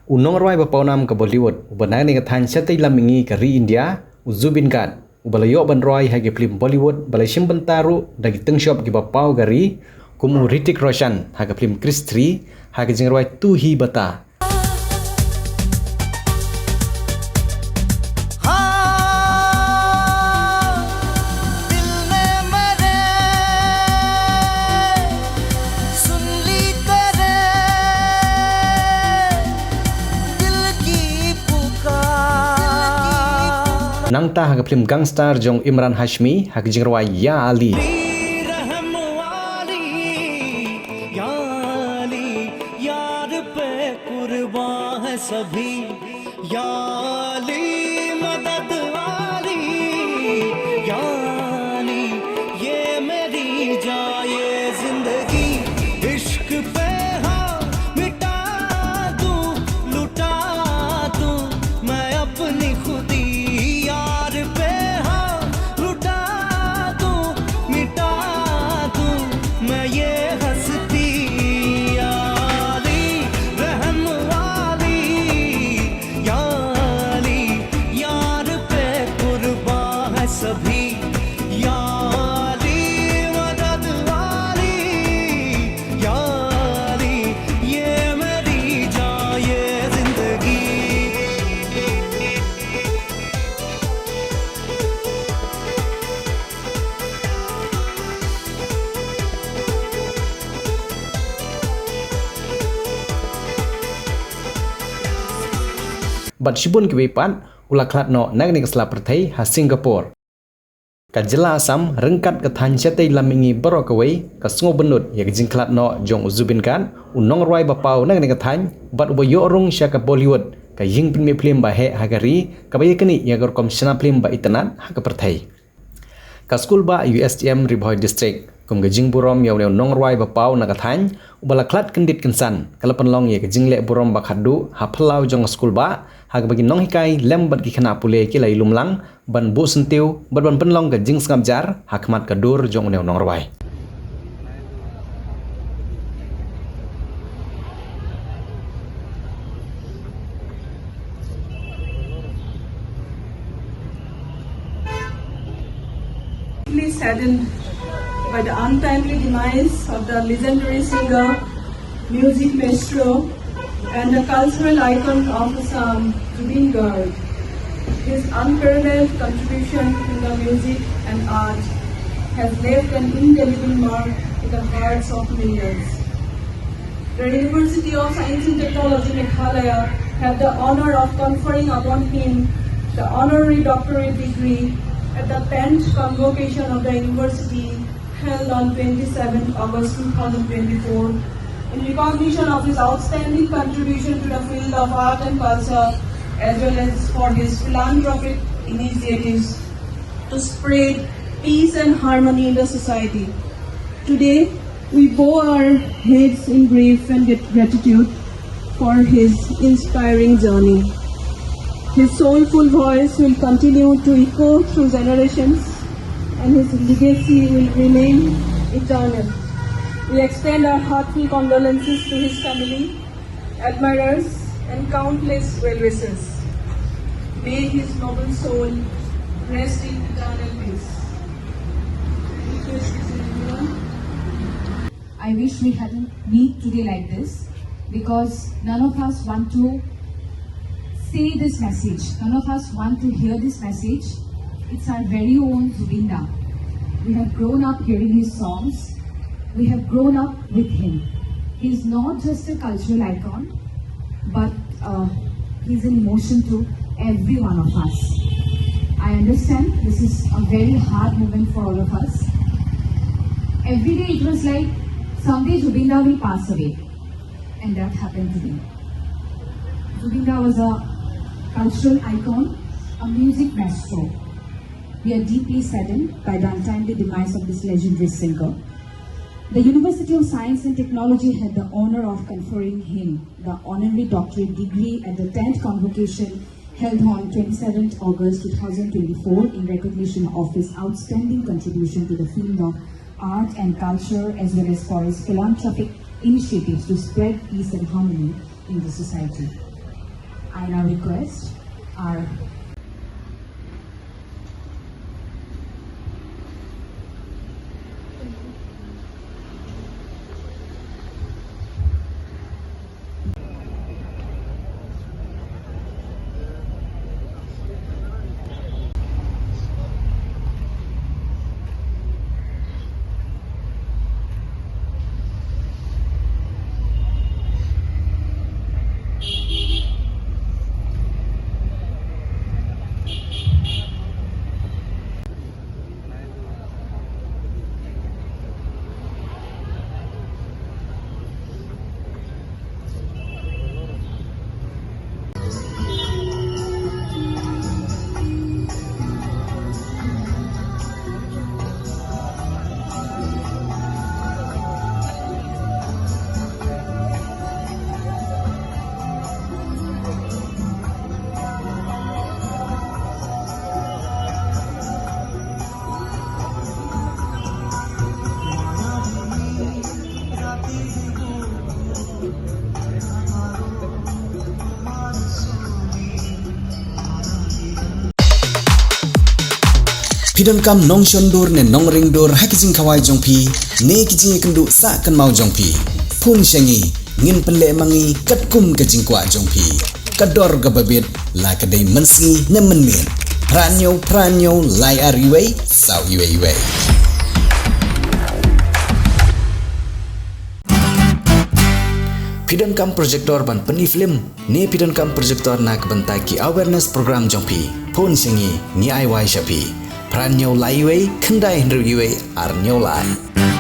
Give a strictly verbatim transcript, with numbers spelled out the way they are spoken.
U nongrwai ba pawnam ka Bollywood, uba na kane ka thaiñ shatei lam mihngi ka ri India, u Zubeen Garg, uba la ïoh ban rwai ha ki phlim Bollywood ba la shim bynta ruh da ki tyngshop kiba paw ka ri, kum u Hrithik Roshan ha ka phlim Krrish three, ha ka jingrwai Tu Hi Bata. Nangta ha ka phlim Gangstar jong Emraan Hashmi ha ka jingrwai Ya Ali. Bad shibun kiwei pat, u la khlad noh na kane ka sla pyrthei ha Singapore. Ka jylla Assam, ryngkat ka thaiñ shatei lam mihngi baroh kawei, ka sngewbynnud ïa ka jingkhlad noh jong u Zubeen Garg, u nongrwai ba paw na kane ka thaiñ, bad uba ïoh rung sha ka Bollywood, ka ïing pynmih phlim ba heh ha ka ri, kaba ïa kane ïa ka rukom shna phlim ba itynnad ha ka pyrthei. Ka skul bah U S T M Ri Bhoi District, kum ka jingburom ïa une u nongrwai ba paw na ka thaiñ, uba la khlad kyndit kynsan, ka la pynlong ïa ka jingleh burom ba khatduh, ha phyllaw jong ka skul bah, ha kaba ki nonghikai lem bad ki khynnah pule ki la ïalum lang, ban buh syntiew, bad ban pynlong ka jingsngap jar, ha khmat ka dur jong une u nongrwai. Deeply saddened by the untimely demise of the legendary singer, music maestro, and the cultural icon of Assam, Zubeen Garg. His unparalleled contribution in the music and art has left an indelible mark in the hearts of millions. The University of Science and Technology Meghalaya had the honor of conferring upon him the honorary doctorate degree at the tenth convocation of the university held on twenty-seventh August two thousand twenty-four in recognition of his outstanding contribution to the field of art and culture as well as for his philanthropic initiatives to spread peace and harmony in the society. Today, we bow our heads in grief and grat- gratitude for his inspiring journey. His soulful voice will continue to echo through generations, and his legacy will remain eternal. We extend our heartfelt condolences to his family, admirers, and countless well wishers. May his noble soul rest in eternal peace. Request to everyone. I wish we hadn't meet today like this, because none of us want to say this message. None of us want to hear this message. It's our very own Zubeen Da. We have grown up hearing his songs. We have grown up with him. He's not just a cultural icon, but uh, he's an emotion to every one of us. I understand this is a very hard moment for all of us. Every day it was like, "Someday Zubeen Da will pass away." And that happened today. Zubeen Da was a cultural icon, a music maestro. We are deeply saddened by the untimely demise of this legendary singer. The University of Science and Technology had the honor of conferring him the honorary doctorate degree at the tenth convocation held on twenty-seventh August two thousand twenty-four in recognition of his outstanding contribution to the field of art and culture, as well as for his philanthropic initiatives to spread peace and harmony in the society. I now request our Phi donkam nongshon dur ne nongring dur ha ki jingkhawai jong phi ne ki jingïakynduh sah kynmaw jong phi? Phone sha ngi, ngin pynleh ma ngi katkum ka jingkwah jong phi. Ka dor kaba bit, la ka dei mynsngi ne mynmiet. Phra hynñiew phra hynñiew lai ar uwei saw uwei uwei. Phi donkam projector ban pyni film ne phi donkam projector na ka bynta ki awareness program jong phi? Phone sha ngi, ngi ai wai sha phi. Phra hynñiew lai uwei khyndai hynriew uwei ar hynñiew lai.